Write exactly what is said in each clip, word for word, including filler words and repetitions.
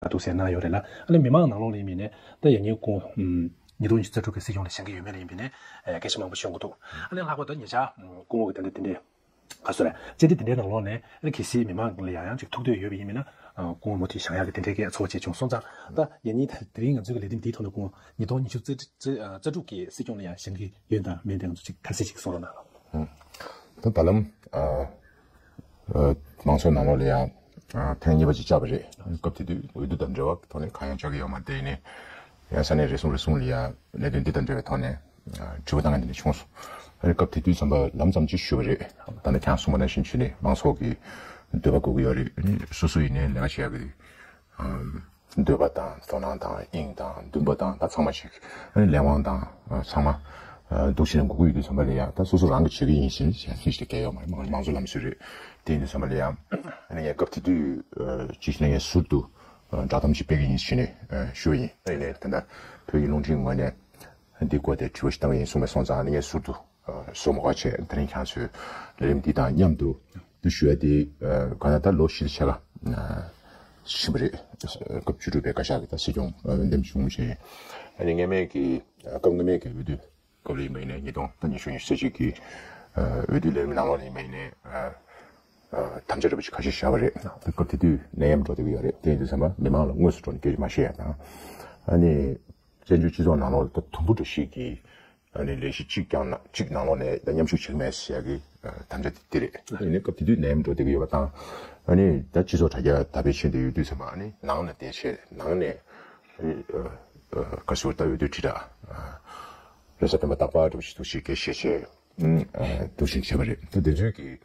འདུག་ཟེར་གནང་ཡོད་རེད་ལ། ཨ་ནི་མི་མང་ནང་ལོགས་ལ་ཡིན་པ་ཡིན་ནའི་ད་ཡ་ཉིན་སྐུ་ངོ་ཉིས་སྟོང་ཉི་ཤུ་རྩ་དྲུག་གི་སྲིད་སྐྱོང་ལ་བཞེངས་ཀྱི་ཡོད་མེད་ལ་ཡིན་པ་ཡིན་ནའི་སྐད་ཆ་མང་པོ་ཤོད་ཀྱི་འདུག་ཨ་ནི་ལྷག་པར་དུ་ཉེ་ཆར་སྐུ་ངོ་གི་ད་ལྟ་དེ་འདྲའི། ག་སོ་རེད། བཅར་འདྲི་དེ་འདྲའི་ནང་ལོགས་ནས་ཨ་ནི་གལ་སྲིད་མི་མང་ལ་ཡང་ཡང་ཅིག་ཐུགས་འདོད་ཡོད་པ་ཡིན་མིན་ན། ཨ། སྐུ་ངོ་མུ་མཐུད་བཞེངས་ཡག་གི་དེ་འདྲའི་གི་ཚོར་བ་ཅིག་བྱུང་སོང་ཙང་། ད་ཡ་ཉིན་ད་དེ་རིང་ང་ཚོའི་གི་ལས་རིམ་འདིའི་ཐོག་ནས་སྐུ་ངོ་ཉིས་སྟོང་ཉི་ཤུ་རྩ་རྩ་དྲུག་གི་སྲིད་སྐྱོང་ལ་ཡང་བཞེངས་ཀྱི་ཡོད་དང་མེད་དེ་ང་ཚོ་ཅིག་ཁ་གསལ་ཅིག་གསུང་རོགས་གནང་། ད་ད་ལམ། ཨ། ཨ། མང་ཚོགས་ནང་ལོགས་ལ་ཡང་། ཨ། ཐེངས་གཉིས་པ་ཅིག་བཅར་བ་རེད། སྐབས་དེ་དུས་འོས་བསྡུ་དང་འབྲེལ་བ་གི་ཐོག་ནས་གང་ཡང་བཅར་གྱི་ཡོད་མ་རེད། དེ་ཡིན་ནའི་ཡང་ས་གནས་རེ་ཟུང་རེ་ཟུང་ལ་ཡང་གནད་དོན་འདི་དང་འབྲེལ་བའི་ཐོག་ནས། ཨ། དྲི་བ་བཏང་མཁན་དེ་འདྲ་བྱུང་སོང་། ཨ་ནི་སྐབས་དེ་དུས་ཙམ་པ་ལམ་ཙམ་ཅིག་ཞུས་པ་རེད། ད་ནི་ཁྱེད་རང་གསུངས་པ་ནང་བཞིན་བྱས་ནས་མང་ཚོགས་ཀྱི་འདོད་པ་དགོས་ཀྱི་ཡོད་རེད། ཨ་ནི་སོ་སོ་ཡིན་ནའི་ལས་ཀ་བྱེད་ཡག་གི། ཨ། འདོད་པ་དང་དོ་སྣང་དང་དབྱིངས་དང་འདུན་པ་དང་ད་ཚང་མ་ཞིག་ཨ་ནི་ལས་དབང་དང་། ཨ། ཚང་མ། ཨ། འདུག་བྱས་ནས་དགོས་ཀྱི་ཡོད་དུས་ཙམ་པ་ལ་ཡང་ད་སོ་སོ་རང་གིས་བྱེད་ཀྱི་ཡིན་ཞེས་ཞེས་ཞིག་གལ་ཡོད་མ་རེད། མང་མང་ཚོགས་ལམ་སྲོལ་རེད། དེ་ཡིན་དུས་ཙམ་པ་ལ་ཡང་ཨ་ནི་ངས་སྐབས་དེ་དུས། ཨ། ཅིག་ནས་ངས་ཟུར་དུ། ཨ། བསྒྲགས་གཏམ་ཅིག་སྤེལ་གྱི་ཡིན་ཞེས་ནས། ཨ། ཞུ་བ་ཡིན། ཡིན་ནའི་ད་ལྟ་བོད་ཀྱི་རླུང་འཕྲིན་ངོས་ནས་འདི་སྐོར་དེ་དྲི་བ་ཞིག་བཏང་གི་ཡིན་གསུངས་པ་སོང་ཙང་ཨ་ནི་ངས་ཟུར་དུ། ཨ། བཟོ་མ་དགོས་བྱས་དེ་རིང་ཁྱེད་ཚོའི་ལས་རིམ་འདི་དང་མཉམ་དུ་འདི་ཞུ་ཡ་དེ། ཨ། ག་ན་ད་ལོ་བཞི་ལ་ཕྱེད་ཀ་ཕྱིན་པ་རེད། སྐབས་བཅུ་དྲུག་པའི་བཀའ་ཤག་གི་ད་སྲིད་སྐྱོང་འོས་འདེམས་བྱུང་བྱས། ཨ་ནི་སྔོན་མའི་གི། ཨ། སྐབས་སྔོན་མའི་གི་འོས་བསྡུ་སྐབས་ལ་ཡིན་པ་ཡིན་ནའི་ཉིས་སྟོང་ད་ཉི་ཤུ་ཉི་ཤུ་རྩ་གཅིག་གི། ཨ། འོས་བསྡུ་ལས་རིམ་ནང་ལོགས་ལ་ཡིན་པ་ཡིན་ནའི། ཨ། ཨ། དམ་བཅའ་འདྲ་པོ་ཅིག་ཁ་ཤས་བཞག་པ་རེད། ད་སྐབས་དེ་དུས་ནད་ཡམས་འགྲོ་བསྡད་ཀྱི་ཡོད་རེད། དེ་ཡིན་དུས་ཙམ་པ་མི་མང་ལ་དངོས་སུ་འགྲོ་ནས་སྐད་ཆ་མ་བཤད་ཡ་དང་། ཨ་ནི་བཙན་བྱོལ་སྤྱི་ཚོགས་ནང་ལོགས་ལ་ད་དུམ་བུ་འགྲོ་གཞི་གི། ཨ་ནི་ལས་གཞི་གཅིག་ཀྱང་ན་གཅིག་ནང་ལོགས་ནས་ད་མཉམ་ཞུགས་བྱེད་ཀྱི་མེད་ཟེར་ཡ་གི། ཨ། དམ་བཅའ་དེ་འདི་རེད། ཨ་ནི་སྐབས་དེ་དུས་ནད་ཡམས་འགྲོ་བསྡད་ཀྱི་ཡོད་པ་དང་། ཨ་ནི་ད་སྤྱི་ཚོགས་དྲ་རྒྱ་དར་སྤེལ་ཕྱིན་བསྡད་ཡོད་དུས་ཙམ་པ་ཨ་ནི་ནང་ལ་བསྡད་བྱས་ནང་ནས། ཨ་ནི། ཨ། ཨ། ག་ཟེར་ད་འོས་བསྡུ་དྲིལ་བསྒྲགས། ཨ། རེས་གཟའ་སྤེན་པ་རྟག་པར་འདྲ་པོ་ཞིག་འདུག་སེ་སྐད་བཤད་བྱས། ཨ། འདུག་སེ་བྱས་པ་རེད། ད་དེ་ཚོའི་གི།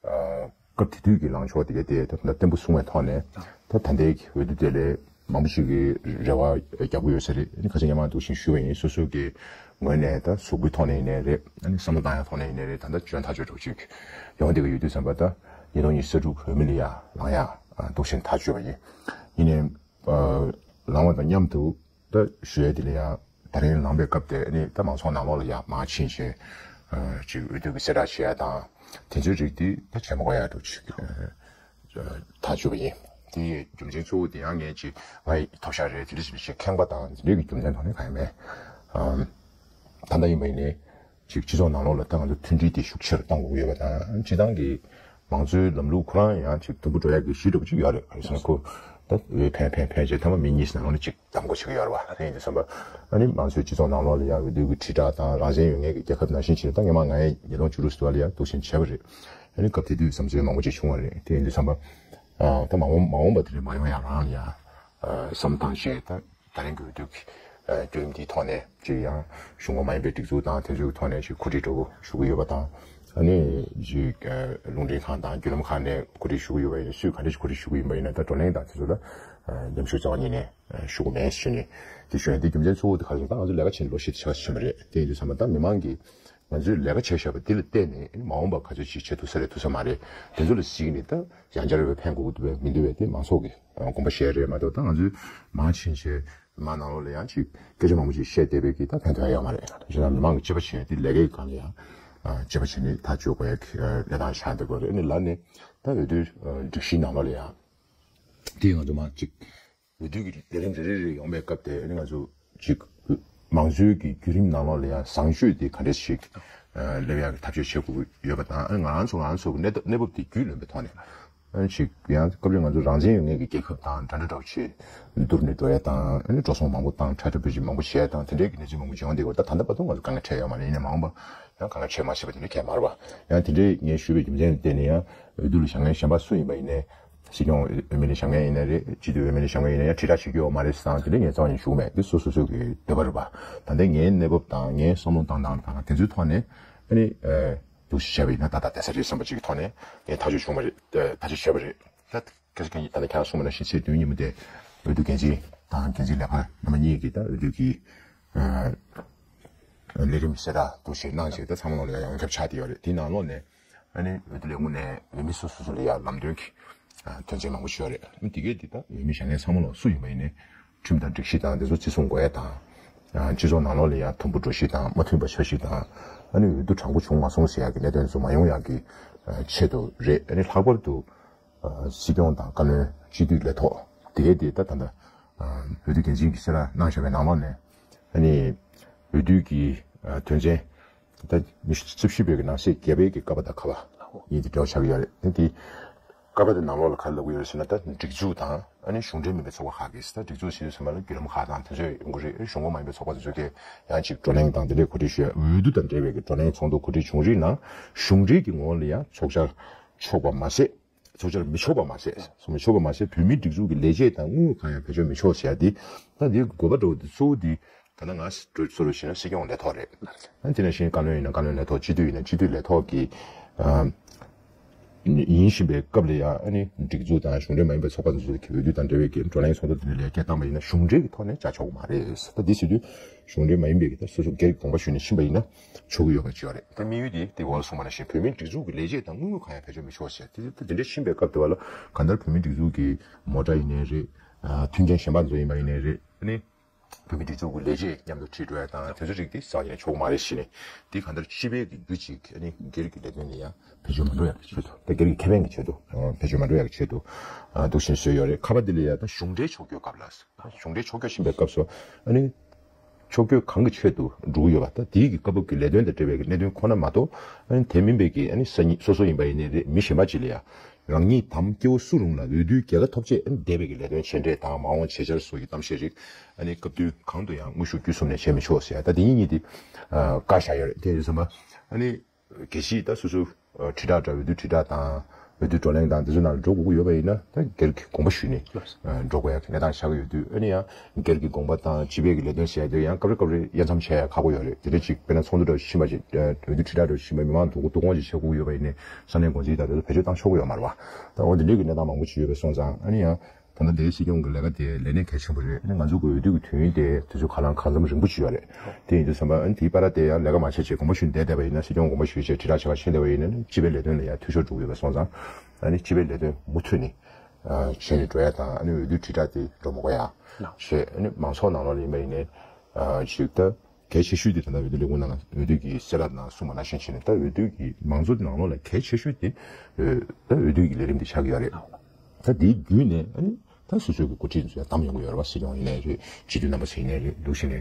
ཨ། སྐབས་དེ་དུས་ཀྱི་ལངས་ཕྱོགས་དེ་ག་དེ་ད་ད་བརྟན་པོ་བཟུང་བའི་ཐོག་ནས། ད་ད་ལྟའི་གི་འོས་བསྡུ་དེ་ལས་མང་པོ་ཞིག་གི་རེ་བ་རྒྱག་གི་ཡོད་ས་རེད། ཨ་ནི་ཁ་སང་སྔོན་མ་འདུག་སེ་ཞུས་པ་ཡིན། སོ་སོ་གི་ངོས་ནས་ད་གཟུགས་པོའི་ཐོག་ནས་ཡིན་ནའི་རེད། ཨ་ནི་བསམ་བློ་བཏང་ཡག་ཐོག་ནས་ཡིན་ནའི་རེད། ད་ལྟ་འཇོན་ཐག་ཆོད་འདྲ་པོ་ཅིག་ཡོང་བསྡད་ཀྱི་ཡོད་དུས་ཙམ་པ་ད་ཉིས་སྟོང་ཉི་ཤུ་རྩ་དྲུག་འོས་མི་ལ་ཡ་ལངས་ཡག་འདུག་སེ་ཐག་ཆོད་པ་ཡིན། ཡིན་ནའི། ཨ། ལངས་པ་དང་མཉམ་དུ་ད་ཞུ་ཡ་དེ་ལ་ཡང་ད་རིང་ལངས་པའི་སྐབས་དེ་ཨ་ནི་ད་མང་ཚོགས་ནང་ལོགས་ལ་ཡང་མར་ཕྱིན་བྱས། ཨ། ཅིག་འོས་བསྡུ་གི་གསལ་བསྒྲགས་བྱེད་ཡ་དང་དེ་ཚོའི་རིགས་དེ་ད་བྱེད་མ་དགོས་ཡ་འདྲ་ཅིག་ཨ། ཐག་ཆོད་པ་ཡིན། དེ་ཡི་རྒྱུ་མཚན་གཙོ་བོ་དེ་ཡང་ངས་ཅིག་ང་ཡི་ཐོབ་ཤག་རེད། དེ་འདྲ་ཞིག་ཁེངས་པ་དང་དེ་འདྲའི་གི་རྒྱུ་མཚན་ཐོག་ནས་གང་ཡང་མེད། ཨ། ད་ལྟ་ཡིན་པ་ཡིན་ནའི། ཅིག་སྤྱི་ཚོགས་ནང་ལོགས་ལ་ད་ང་ཚོ་མཐུན་སྒྲིལ་དེ་ཤུགས་ཆེ་རུ་གཏོང་དགོས་ཀྱི་ཡོད་པ་དང་། སྤྱིར་བཏང་གི་མང་གཙོའི་ལམ་ལུགས་ཁོ་རང་ཡང་ཅིག་དུམ་བུ་འགྲོ་ཡག་གི་གཞི་འདྲ་པོ་ཅིག་ཡོད་རེད། ག་རེ་ཟེར་ན་ཁོ་ད་འོས་འཕེན་འཕེན་འཕེན་བྱས་མཐའ་མ་མི་གཉིས་ནང་ལོགས་ནས་ཅིག་གདམ་དགོས་བྱེད་ཀྱི་ཡོད་རེད་བ། དེ་ཡིན་དུས་ཙམ་པ་ཨ་ནི་མང་གཙོའི་སྤྱི་ཚོགས་ནང་ལོགས་ལ་ཡང་འོས་བསྡུ་གི་དྲིལ་བསྒྲགས་དང་རང་བཙན་ཡོད་མཁན་གྱི་རྒྱལ་ཁབ་ནང་བཞིན་བྱས་ནས། ད་སྔོན་མ་ང་ཡང་ཉིས་སྟོང་བཅུ་དྲུག་ཙམ་ལ་ཡང་འདུག་སེ་བྱས་པ་རེད། ཨ་ནི་སྐབས་དེ་དུས་བསམ་ཚུལ་མང་པོ་ཅིག་བྱུང་བ་རེད། དེ་ཡིན་དུས་ཙམ་པ། ཨ། ད་མ་འོངས་མ་འོངས་པ་དེ་འདྲ་མ་ཡོང་ཡག་རང་ལ་ཡང་། ཨ། བསམ་བློ་བཏང་བྱས་ད། ད་རིང་གི་འོས་བསྡུ་གི་བརྒྱུད་རིམ་འདིའི་ཐོག་ནས་ཅིག་ཡང་གཞུང་འབྲེལ་མ་ཡིན་པའི་སྒྲིག་འཛུགས་དང་དེ་ཚོའི་ཐོག་ནས་ཅིག་གོ་སྒྲིག་འདྲ་པོ་ཞུ་གི་ཡོད་པ་དང་། ཨ་ནི་ཅིག་རླུང་འཕྲིན་ཁང་དང་བརྒྱུད་ལམ་ཁག་ནས་གོ་སྒྲིག་ཞུ་གི་ཡོད་པ་ཡིན་ན། སུས་ག་འདྲ་ཞིག་གོ་སྒྲིག་ཞུ་གི་ཡིན་པ་ཡིན་ན། ད་བགྲོ་གླེང་དང་དེ་ཚོ་ལ་མཉམ་ཞུགས་རྩ་བ་ཉིད་ནས་ཞུ་གི་མེད་ཞུས་ནས་དེ་ཞུ་ཡ་དེ་རྒྱུ་མཚན་གཙོ་བོ་དེ་ག་རེ་ཟེར་ན། ད་ང་ཚོ་ལས་ཀ་བྱེད་ལོ་བཞི་དེ་ཆ་ཕྱིན་པ་རེད། དེ་ཡིན་དུས་ཙམ་པ་ད་མི་མང་གིས་ང་ཚོས་ལས་ཀ་བྱས་བཞག་པ་འདི་ལ་བལྟས་ནས་མ་འོངས་པ་ག་ཚོད་ཅིག་བྱེད་ཐུབ་ས་རེད་ཐུབ་ས་མ་རེད། དེ་ཚོ་ལ་གཟིགས་ནས་ད་ཡང་བསྐྱར་འཕེན་དགོས་ཀྱི་འདུག་པས་མི་འདུག་པས། དེ་མང་ཚོགས་ཀྱི་དགོངས་པ་བཞེས་རེད་མ་གཏོགས། ད་ང་ཚོས་མར་ཕྱིན་བྱས་མི་མང་ནང་ལོགས་ལ་ཡང་ཅིག་སྐད་ཆ་མང་པོ་ཅིག་བཤད་བསྡད་པའི་གི་ད་ཕན་ཐོགས་ཡོད་མ་རེད། བྱས་ཙང་མི་མང་གི་དཔྱད་པ་བྱས་ཏེ་ལས་ཀའི་སྒང་ལ་ཡང་དཔྱད་པ་བྱས་ནས་ཐག་གཅོད་དགོས་ཡ་གི་གནས་སྟངས་ཆགས་བསྡད་ཀྱི་ཡོད་རེད། ཨ་ནི་ལར་ནས་ད་འོས་བསྡུའི་སྒྲིག་གཞིའི་ནང་ལོགས་ལ་ཡང་དེ་ང་ཚོ་མར་ཅིག་འོས་བསྡུ་གི་ལས་རིམ་རེ་རེ་རེ་ཡོང་བའི་སྐབས་དེ་ཨ་ནི་ང་ཚོ་ཅིག་མང་གཙོའི་གི་བརྒྱུད་རིམ་ནང་ལོགས་ལ་ཡང་བཟང་སྤྱོད་དེ་ག་འདྲས་ཤིག་སླེབས་ཡག་གི་ཐབས་ཤེས་བྱེད་དགོས་ཀྱི་ཡོད་པ་དང་། ཨ་ནི་ང་རང་ཚོ་ང་རང་ཚོ་གི་གནས་སྟངས་གནས་བབ་དེ་རྒྱུས་ལོན་པའི་ཐོག་ནས། ཨ་ནི་ཅིག་ཡང་སྐབས་རེ་ང་ཚོ་རང་བཙན་ཡོད་མཁན་གྱི་རྒྱལ་ཁབ་དང་འདྲ་འདྲ་འདྲ་པོ་བྱེད་བསྡུར་ནས་འགྲོ་ཡ་དང་། ཨ་ནི་འགྲོ་སོང་མང་པོ་བཏང་། ཁྲ་ཁྲ་བུ་ཅིག་མང་པོ་བྱས་དང་དེ་འདྲའི་གི་གནས་ཚུལ་མང་པོ་བྱུང་བསྡད་ཀྱི་ཡོད་རེད། ད་ད་ལྟ་བར་དུ་ང་ཚོ་དཀའ་ངལ་འཕྲད་ཡོད་མ་རེད། ཡིན་ནའི་མ་འོངས་པ་ཡང་དཀའ་ངལ་འཕྲད་མ་སྲིད་པ་དེ་འདྲ་གང་ཡང་མ་རེད་པ། ཡང་དེ་འདྲའི་ངས་ཞུས་པའི་རྒྱུ་མཚན་དེ་ནི་ཡང་འོས་བསྡུ་ལ་བཞེངས་མཁན་གཞན་པ་སུ་ཡིན་པ་ཡིན་ནའི། སྲིད་སྐྱོང་འོས་མི་ལ་བཞེངས་མཁན་ཡིན་ནའི་རེད། སྤྱི་འཐུས་འོས་མི་ལ་བཞེངས་མཁན་ཡིན་ནའི་ཡང་དྲིལ་བསྒྲགས་བྱེད་རྒྱུ་ཡོད་མ་རེད་ཟེར་དང་དེ་འདྲ་ངས་རྩ་བ་ནས་ཞུ་གི་མེད། འདི་སོ་སོ་སོ་གི་འདོད་པ་རེད་པ། ད་ལྟའི་ངའི་གནས་བབ་དང་ངའི་བསམ་བློ་བཏང་སྟངས་དང་དེ་ཚོའི་ཐོག་ནས་ཨ་ནི། ཨ། འདུག་སེ་བྱས་པ་ཡིན་ན་ད་ལྟ་བསྡད་ས་རེད་བསམ་པ་ཅིག་གི་ཐོག་ནས་ངས་ཐག་གཅོད་བྱུང་བ་རེད། ཨ། ཐག་གཅོད་བྱས་པ་རེད། ད་སྐད་ཆ་གང་ཡིན། ད་ལྟ་ཁྱེད་རང་གསུངས་པ་ནང་བཞིན་ཚེས་བདུན་ཉིན་མོ་དེ་འོས་བསྡུ་འགན་འཛིན་དང་འགན་འཛིན་ལས་ཁང་རྣམ་པ་གཉིས་ཀྱིས་ད་འོས་བསྡུ་གི། ཨ། ལས་རིམ་གསལ་བསྒྲགས་འདུག་སེ་གནང་བྱས་ད་ཚང་མ་ལོག་ལ་ཡོངས་ཁྱབ་ཆགས་བསྡད་ཡོད་རེད། དེའི་ནང་ལོགས་ནས་ཨ་ནི་འོས་བསྡུ་ལས་ཁུངས་ནས་འོས་མི་སོ་སོ་སོ་ལ་ཡང་ལམ་སྟོན་གྱི། ཨ། དོན་ཚན་མང་པོ་ཞིག་ཡོད་རེད། ཨ་ནི་དེ་གས་དེ་ད་འོས་མི་བཞེངས་མཁན་ཚང་མ་ལོག་སུ་ཡིན་པ་ཡིན་ནའི་ཁྲིམས་དང་སྒྲིག་གཞི་དང་དེ་ཚོ་བརྩི་སྲུང་དགོས་ཡ་དང་། ཨ། སྤྱི་ཚོགས་ནང་ལོགས་ལ་ཡང་དུམ་བུ་འགྲོ་གཞི་དང་མ་མཐུན་པ་ཆགས་གཞི་དང་། ཨ་ནི་འོས་བསྡུ་དྲང་པོ་བྱུང་མ་སོང་ཟེར་ཡ་གི་གནད་དོན་ཚོ་མ་ཡོང་ཡ་གི། ཨ། ཆེད་དུ་རེད། ཨ་ནི་ལྷག་པར་དུ། ཨ། སྲིད་སྐྱོང་དང་བཀའ་བློན། སྤྱི་འཐུས་ལས་ཐོག་དེ་གའི་དེ་ད་ད་ལྟ་འོས་བསྡུ་འགན་འཛིན་གྱིས་གསལ་བསྒྲགས་གནང་བཞག་པའི་ནང་ལོགས་ནས་ཨ་ནི་འོས་བསྡུ་གི་དོན་ཚན་ད་ཉི་ཤུ་རྩ་བཞི་པའི་གི་ནང་གསེས་བརྒྱད་པའི་གི་ཀ་པ་དང་ཁ་པ་ཡིན་དེ་འབྲེལ་བ་ཆགས་ཀྱི་ཡོད་རེད། དེ་དེ་ཀ་པ་དེ་ནང་ལོགས་ལ་ག་རེ་ལབ་ཀྱི་ཡོད་རེད་ཟེར་ན། ད་སྒྲིག་འཛུགས་དང་ཨ་ནི་གཞུང་འབྲེལ་མིན་པའི་ཚོགས་པ་ཁག་གིས་ད་སྒྲིག་འཛུགས་ཟེར་དུས་ཙམ་པ་ལ་བརྒྱུད་ལམ་ཁག་དང་དེ་ཚོ་ཡོང་གི་རེད། གཞུང་ཁོངས་མ་ཡིན་པའི་ཚོགས་པ་དེ་ཚོ་གས་ཡང་ཅིག་བགྲོ་གླེང་དང་དེ་འདྲའི་གོ་སྒྲིག་ཞུ་ཡ། འོས་བསྡུ་དང་འབྲེལ་བའི་གི་བགྲོ་གླེང་ཚོགས་འདུ་གོ་སྒྲིག་བྱུང་རིགས་ནང་གཞུང་འབྲེལ་གྱི་ངོ་བོ་ལ་ཡང་ཚོགས་བཅར་ཆོག་པ་མ་ཟད། ཚོགས་བཅར་མི་ཆོག་པ་མ་ཟད། ཚོགས་མི་ཆོག་པ་མ་ཟད། བོད་མིའི་སྒྲིག་འཛུགས་ཀྱི་ལས་བྱེད་དང་དངུལ་གང་ཡང་བེད་སྤྱོད་མི་ཆོག་ཟེར་ཡ་འདི། ད་འདིའི་དགོས་པ་འདྲ་བོ་འདི་གཙོ་བོ་འདི་ད་ལྟ་ང་སོ་སོ་རུ་བྱས་ན་སྲིད་སྐྱོང་ལས་ཐོག་རེད། ཨ་དེ་ནང་བཞིན་བཀའ་བློན་ཡིན་ན་བཀའ་བློན་ལས་ཐོག་སྤྱི་འཐུས་ཡིན་ན་སྤྱི་འཐུས་ལས་ཐོག་གི་ཨ་ཡིན་བཞིན་པའི་སྐབས་ལ་ཡང་ཨ་ནི་སྒྲིག་འཛུགས་དང་གཞུང་འབྲེལ་མ་ཡིན་པའི་ཚོགས་པ་དེ་ཚོ་གི་འོས་བསྡུ་དང་འབྲེལ་བའི་གི་བགྲོ་གླེང་ཚོགས་འདུ་དེ་འདྲ་ལ་སྐད་བཏང་པ་ཡིན་ན་གཞུང་འབྲེལ་གྱི་ཐོག་ནས་བཅར་ཆོག་གི་མ་རེད། ད་འདི་ཟེར་དུས་གཞུང་འབྲེལ་མ་ཡིན་པའི་གི་ད་སོ་སོ་སྒེར་གྱི་དགོངས་པ་ཞུས་ནས་ཕྱིན་པ་ཡིན་ན་ཆོག་གི་ཡོད་པ་ཅིག་ཡོད་རེད། ད་དམིགས་ཡུལ་དེ་དེ་འོག་ལ་གསུངས་པ་ནང་བཞིན་བོད་མིའི་སྒྲིག་འཛུགས་ཀྱི་ལས་བྱེད་དང་དངུལ་གང་ཡང་བེད་སྤྱོད་མི་ཆོག་ཟེར། དེ་ད་དེ་འདྲ་ཕྱིན་པའི་སྐབས་དེ་བ་ལ་གང་ལྟར་བོད་མིའི་སྒྲིག་འཛུགས་ཀྱི་མོ་ཊ་ཡིན་ནའི་རེད། མཐུན་རྐྱེན་གཞན་པ་ཚོ་ཡིན་པ་ཡིན་ནའི་རེད། ཨ་ནི་བོད་མིའི་སྒྲིག་འཛུགས་ཀྱི་ལས་བྱེད་མཉམ་དུ་ཁྲིད་འགྲོ་ཡ་དང་དེ་ཚོ་རིགས་དེ་ཟ་ཡ་ཆོག་མ་རེད་ཟེར་ནས། དེ་གང་ལྟར་སྤྱི་པའི་གི་རྒྱུ་ཅིག་ཨ་ནི་སྒེར་གྱི་ལས་དོན་ལ་ཡང་བེད་སྤྱོད་མ་འགྲོ་ཡ་གི་ཆེད་དུ། ད་སྒེར་གྱི་ཁེ་ཕན་གྱི་ཆེད་དུ་བེད་སྤྱོད་མ་འགྲོ་ཡ་གི་ཆེད་དུ་འདུག་བཞིན་བཟོས་ཡོད་རེད། ཁ་པ་འདི་ལ་ཡ་ད་གཞུང་འབྲེལ་ཕྱོགས་བསྐྱོད་སྐབས་ལ། གཞུང་འབྲེལ་ཕྱོགས་བསྐྱོད་ཕྱིན་པའི་སྐབས་སུ་ཨ་ནི་ཕྱོགས་བསྐྱོད་གང་གི་ཆེད་དུ་འགྲོ་གི་ཡོད་པ། ད་དེའི་གི་སྐབས་བབ་ཀྱི་ལས་དོན་དང་འབྲེལ་བའི་གི་གནད་དོན་ཁོ་ན་མ་གཏོགས་ཨ་ནི་དེ་མིན་པའི་གི་ཨ་ནི་སང་ཉིན་སོ་སོ་ཡིན་པ་ཡིན་ནའི་རེད། མི་གཞན་པ་ཅིག་ལ་ཡ་རང་ཉིད་དམ་སྐྱེ་བོ་སུ་རུང་ལ་འོས་བསྡུའི་རྒྱལ་ཁ་ཐོབ་ཆེད་ཨ་ནི་འདས་པའི་གི་ལས་དོན་བྱས་འབྲས་དང་མ་འོངས་བྱེད་འཆར་སོགས་ཀྱི་གཏམ་བཤད་རིགས་ཨ་ནི་སྐབས་དུས་གང་དུ་ཡང་དངོས་ཤུགས་བརྒྱུད་གསུམ་ནས་བྱེད་མི་ཆོག་ཟེར་ཡ། ད་དེ་གཉིས་གཉིས་དེ་བཀག་བཞག་ཡོད་རེད། དེ་ཡིན་དུས་ཙམ་པ་ཨ་ནི། གལ་སྲིད་ད་སོ་སོ་ཨ་དྲིལ་བསྒྲགས་འདྲ་འོས་བསྡུ་དྲིལ་བསྒྲགས་དང་འོས་བསྡུ་བགྲོ་གླེང་དང་དེ་ཚོ་ནང་ལ་འགྲོ་དགོས་ཀྱི་ཡོད་པ་ཡིན་ན་ད་སྒེར་གྱི་དགོངས་པ་ཞུས་ནས་ཨ་འགྲོ་དགོས་ཡ་གི་གནས་སྟངས་ཆགས་ཀྱི་ཡོད་དུས། ཨ་ནི་ཡང་སྒེར་གྱི་དགོངས་པ་དང་སྤྱི་པའི་གི་ལས་དོན་བྱས་དུས་ཡང་སྐབས་རེ་སྐབས་རེ་དབྱེ་མཚམས་ཕྱེ་ཡ་ཁག་པོ་ཡོད་རེད། དེ་འདྲ་ཅིག་དཔེར་ན་ཚོགས་འདུ་འདྲ་ཕྱིན་པ་ཅིག་ཨ་འོས་བསྡུ་དྲིལ་བསྒྲགས་འདྲ་ཕྱིན་པ་མི་མང་དུ་བསྡུ་སྐོང་ཅིག་བྱེད་དགོས་ཀྱི་ཡོད་པ་ཡིན་ནའི་ས་གནས་འགོ་འཛིན་དང་དེ་ཚོ་བེད་སྤྱོད་བཏང་ཆོག་གི་ཡོད་མ་རེད་པ། ད་འོ་འདི་འདྲའི་གི་གནས་སྟངས་མང་པོ་ཅིག་ཡོད་པ་སོང་ཙང་ཨ་ནི་ཡང་། ད་ལྟ་དེའི་སྲིད་སྐྱོང་གི་ལས་ཀ་དེ་ལས་གནས་གལ་ཆེན་པོ་རེད། ཨ་ནི་ང་ཚོ་གི་འོས་བསྡུ་གི་དུས་ཡུན་དེ་དུས་ཚོད་ག་ལ་གང་འཚམ་རིང་པོ་ཅིག་ཡོད་རེད། དེ་ཡིན་དུས་ཙམ་པ་ཨ་ནི་དེའི་བར་དེ་ཡང་ལས་ཀ་མ་བྱས་བྱས་དགོངས་པ་ཞུས་ནས་བསྡད་བསྡད་པ་ཡིན་ན། སྲིད་སྐྱོང་དགོངས་པ་ཞུས་བྱས་དྲིལ་བསྒྲགས་བྱེད་པ་ཤེས་བསྡད་པ་ཡིན་ན་ནི་སྤྱི་པའི་ལས་དོན་ལ་ཡང་འཐུས་ཤོར་འགྲོ་གི་ཡོད་པ་སོང་ཙང་། ཨ་ནི་སྤྱི་པའི་ལས་དོན་མུ་མཐུད་ནས་བྱས་ནས་འགྲོ་ཡ་དང་། ཨ་ནི་འོས་བསྡུ་དྲིལ་བསྒྲགས་དེ་འགྲོ་མ་དགོས་ཡ་བྱས། ཨ་ནི་མང་ཚོགས་ནང་ལོགས་ལ་ཡིན་པ་ཡིན་ནའི་ཅིག་ད་གལ་ཆེ་ཤོས་དེ་ད་ལྟ་འོས་བསྡུ་ལས་ཁུངས་ནང་ལ་འོས་བསྡུ་གི་གསལ་བསྒྲགས་ནང་གསུངས་པ་ནང་བཞིན་བྱས་ནས་ད་འོས་བསྡུ་གི་མང་ཚོགས་ནང་ལོགས་ལ་གལ་ཆེ་ཤོས་དེ་ད་འོས་བསྡུ་གི་ལས་རིམ་དེ་ཆགས་ཀྱི་ཡོད་རེད། ད་དེའི་བརྒྱུད་ནས་ཨ་ནི་ད་སོ་སོའི་གི་འགོ་ཁྲིད་ཚོ་ཡང་བདམས་ཡོང་གི་ཡོད་རེད་བ། སྲིད་སྐྱོང་ཡིན་ནའི་རེད། སྤྱི་འཐུས་རྣམ་པ་ཚོ་ཡིན་ནའི་རེད། འདུག་བྱས་ནས་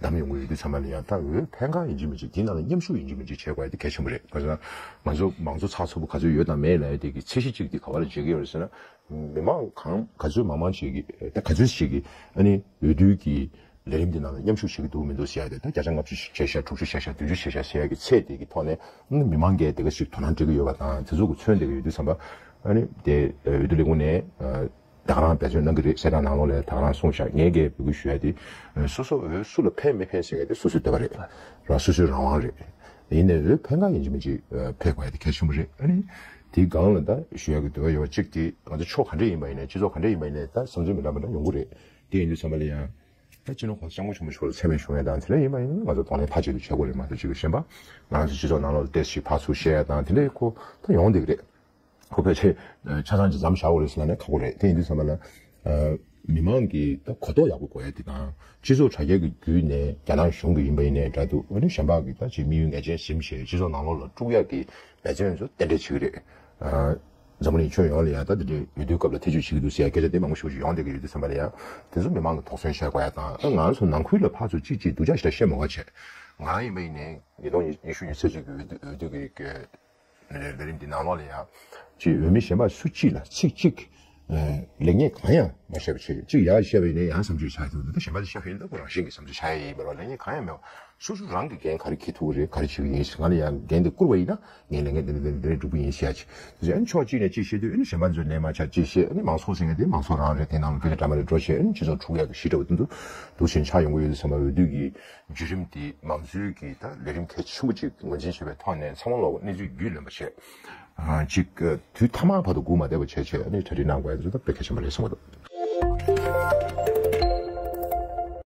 བདམས་ཡོང་གི་ཡོད་དུས་ཙམ་པ་ལ་ཡང་ད་འོས་ཕན་གང་ཡིན་གཅིག་མིན་གཅིག་དེའི་ནང་ལ་མཉམ་ཞུགས་ཡིན་གཅིག་མིན་གཅིག་བྱེད་དགོས་ཡ་དེ་གལ་ཆེན་པོ་རེད། ག་ཚོད་ང་ཚོ་མང་གཙོ་ཚགས་ཚུད་པོ་ག་ཚོད་ཡོད་དང་མེད་ལབ་ཡ་དེ་གི་ཚད་གཞི་གཅིག་དེ་ག་བ་ལ་འཇལ་གི་ཡོད་རེད་ཟེར་ན། མི་མང་གང་ག་ཚོད་མང་མང་ཅིག་གི་ད་ག་ཚོད་ཅིག་གི་ཨ་ནི་འོས་བསྡུ་གི་ལས་རིམ་འདི་ནང་ལ་མཉམ་ཞུགས་བྱེད་ཀྱི་འདུག་མི་འདུག་ཟེར་ཡ་དེ། ད་བརྒྱ་ཆ་ལྔ་བཅུ་བྱས་ཤག་དྲུག་ཅུ་བྱས་ཤག་བདུན་ཅུ་བྱས་ཤག་ཟེར་ཡ་གི་ཚད་དེ་གི་ཐོག་ནས་མི་མང་གིས་དེ་ག་ཞིག་དོ་སྣང་སྤྲད་ཀྱི་ཡོད་པ་དང་དེ་ཚོ་གི་མཚོན་བསྡད་ཀྱི་ཡོད་དུས་ཙམ་པ། ཨ་ནི་དེ་འོས་བསྡུ་ལས་ཁུངས་ནས་ད་ག་རང་འབད་བརྩོན་གནང་གི་རེད། གསལ་བསྒྲགས་ནང་ལོགས་ལ་ད་ག་རང་གསུངས་ཤག་ངས་གིས་འབོད་སྐུལ་ཞུ་ཡ་དེ་སོ་སོ་འོས་སུ་ལ་ཕན་མི་ཕན་ཟེར་མཁན་དེ་སོ་སོའི་འདོད་པ་རེད། རང་སོ་སོའི་རང་དབང་རེད། ཡིན་ནའི་འོས་ཕན་གང་ཡིན་གཅིག་མིན་གཅིག་ཕེབས་དགོས་ཡ་དེ་གལ་ཆེན་པོ་རེད། ཨ་ནི་དེའི་སྒང་ལ་ད་ཞུ་ཡ་གི་འདོད་པ་ཡོད་པ་གཅིག་དེ་ང་ཚོ་ཕྱོགས་ག་འདྲ་ཡིན་པ་ཡིན་ནའི་སྤྱི་ཚོགས་ག་འདྲ་ཡིན་པ་ཡིན་ནའི་ད་བསམ་ཚུལ་མི་འདྲ་མི་འདྲ་ཡོང་གི་རེད། དེ་ཡིན་དུས་ཙམ་པ་ལ་ཡང་། ད་སྤྱི་ནོར་༸གོང་ས་༸སྐྱབས་མགོན་ཆེན་པོ་མཆོག་ལ་མཚན་སྨད་ཞུ་མཁན་དང་དེ་འདྲ་ཡིན་པ་ཡིན་ན་ང་ཚོ་གདོང་ལེན་མཐའ་གཅིག་ཏུ་བྱེད་དགོས་རེད་མ་གཏོགས་ཅིག་གཞན་པ་ང་རང་ཚོ་སྤྱི་ཚོགས་ནང་ལོགས་ལ་ཏོག་ཙམ་ཕར་ཚུར་བཤད་ཡ་དང་དེ་འདྲ་ཁོ་ད་ཡོང་བསྡད་ཀྱི་རེད། ཁོ་ཕལ་ཆེར་ཆ་ཚང་ཅིག་མཚམས་བཞག་དགོས་རེད་ཟེར་ལབ་ནའི་ཁག་པོ་རེད། དེ་ཡིན་དུས་ཙམ་པ་ལ་མི་མང་གིས་ད་གོ་རྟོགས་ཡག་པོ་དགོས་ཡ་དེ་དང་སྤྱི་ཚོགས་དྲ་རྒྱ་གི་བརྒྱུད་ནས་རྒྱ་ནག་གཞུང་གི་ཡིན་པ་ཡིན་ནའི་འདྲ་འདུག་ཨ་ནི་གཞན་པ་གིས་ད་ཅིག་དམིགས་ཡུལ་ངེས་ཅན་ཟིན་བྱས་སྤྱི་ཚོགས་ནང་ལོགས་ལ་དཀྲུག་ཡ་གི་འབད་བརྩོན་ཚོ་ཏན་ཏན་བྱེད་ཀྱི་རེད། འཛམ་བུ་གླིང་ཁྱོན་ཡོངས་ལ་ཡང་ད་དེ་འདྲའི་འོས་བསྡུའི་སྐབས་ལ་ཐེ་བྱུས་བྱེད་ཀྱི་འདུག་ཟེར་ཡ་སྐད་ཆ་དེ་མང་པོ་ཞེ་པོ་ཅིག་ཡོང་བསྡད་ཀྱི་ཡོད་དུས་ཙམ་པ་ལ་ཡང་དེ་ཚོ་མི་མང་གིས་དོགས་ཟོན་བྱེད་དགོས་ཡ་དང་། ཨ་ང་ཚོ་ནང་ཁུལ་ལ་ཕར་ཚུར་གཅིག་གཅིག་སྡུག་ཅག་ཞེ་དྲག་བཤད་མ་དགོས་བྱས། ང་རང་ཡིན་པ་ཡིན་ནའི་ཉིས་སྟོང་ཉི་ཤུ་ཉི་ཤུ་རྩ་གཅིག་གི་འོས་བསྡུ་འོས་བསྡུ་གི་ལས་རིམ་འདི་ནང་ལོགས་ལ་ཡང་ཅིག་འོས་མི་གཞན་པ་སུ་གཅིག་ལ་ཚིག་གཅིག་ལེགས་ཉེས་གང་ཡང་མ་བཤད་པ་བྱས། གཅིག་ཡར་བཤད་པ་ཡིན་ནའི་ཡང་བསམ་ཚུལ་ཆགས་ཐུབ་འདུག་ད་གཞན་པ་དེ་བཤད་པ་ཡིན་ན་ཁོ་རང་བཞིན་གྱི་བསམ་ཚུལ་ཆགས་ཡ་ཡིན་པ་རེད། ལེགས་ཉེས་གང་ཡང་མེད་པ། སོ་སོ་རང་གིས་འགན་ག་རེ་འཁྱེར་ཐུབ་ཀྱི་རེད། ག་རེ་བྱེད་ཀྱི་ཡིན། ང་ལ་ཡང་འགན་དེ་བསྐུར་བ་ཡིན་ན་ངས་ལས་འགན་དེ་འདི་འདི་འདི་འདི་སྒྲུབ་ཀྱི་ཡིན་ཟེར་ཡ་ཅིག་དེ་ཚོ་ཨ་ནི་ཕྱོགས་གཅིག་ནས་གཅིག་བཤད་དུས་ཨ་ནི་གཞན་པ་ཚོས་ལན་མ་ཆགས་གཅིག་བཤད། ཨ་ནི་མང་ཚོགས་ཟེར་མཁན་དེ་མང་ཚོགས་རང་རེད། དེ་ནང་ལ་སྐད་ཆ་འདྲ་མི་འདྲ་འགྲོ་བྱས་ཨ་ནི་སྤྱི་ཚོགས་འཁྲུག་ཡ་གི་གཞི་འདྲ་བོ་དེ་འདུག་འདུག་བཞིན་ཆགས་ཡོང་གི་ཡོད་དུས་ཙམ་པ་འོས་བསྡུ་གི་བརྒྱུད་རིམ་དེ་མང་གཙོའི་གི་ད་ལས་རིམ་གལ་ཆེན་པོ་ཅིག་ངོས་འཛིན་བྱས་པའི་ཐོག་ནས་ཚང་མ་ལོག་གནས་ཚུལ་རྒྱུས་ལོན་པ་བྱས། ཨ་ཅིག་དུས་ཐ་མག་བར་དུ་སྒུག་མ་བསྡད་པ་བྱས་བྱས་ཨ་ནི་གྲ་སྒྲིག་གནང་དགོས་ཡ་དེ་ཚོ་ད་དཔེ་གལ་ཆེན་པོ་རེད་བསམ་གྱི་འདུག